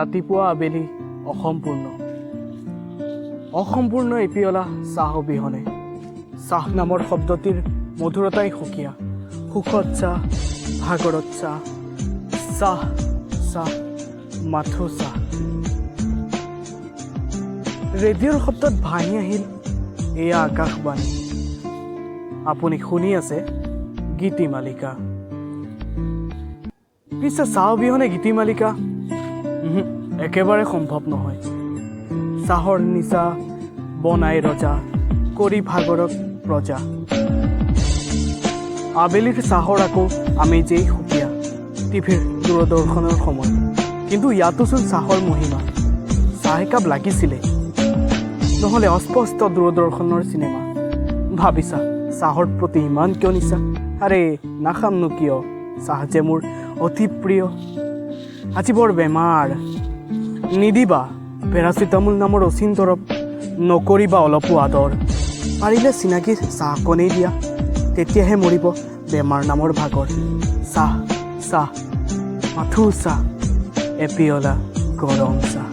ৰাতিপুৱা আবেলি অসম্পূৰ্ণ, অসম্পূৰ্ণ এপিয়লা চাহ অবিহনে। চাহ নামৰ শব্দটিৰ মধুৰতাই সুকীয়া। সুখত চাহ, ভাগৰত চাহ, চাহ চাহ, মাথো চাহ। ৰেডিঅ'ৰ শব্দত ভাঁহি আহিল এয়া আকাশবাণী। আপুনি শুনি আছে গীতি মালিকা। পিছে চাহ অবিহনে গীতি মালিকা উহু, একেবাৰে সম্ভৱ নহয়। চাহৰ নিচা বনাই ৰজা কৰি ভাগৰক প্ৰজা। আবেলিৰ চাহৰ আকৌ আমেজেই সুকীয়া। টিভিৰ দূৰদৰ্শনৰ সময়, কিন্তু ইয়াতোচোন চাহৰ মহিমা। চাহ একাপ লাগিছিলে, নহ'লে অস্পষ্ট দূৰদৰ্শনৰ চিনেমা। ভাবিছা চাহৰ প্ৰতি ইমান কিয় নিচা? আৰে নাখামনো কিয়, চাহ যে মোৰ অতি প্ৰিয়। আজি বৰ বেমাৰ, নিদিবা পেৰাচিটামল নামৰ অচিন দৰৱ, নকৰিবা অলপো আদৰ। পাৰিলে চিনাকি চাহকণেই দিয়া, তেতিয়াহে মৰিব বেমাৰ নামৰ ভাগৰ। চাহ চাহ, মাথো চাহ, এপিয়লা গৰম চাহ।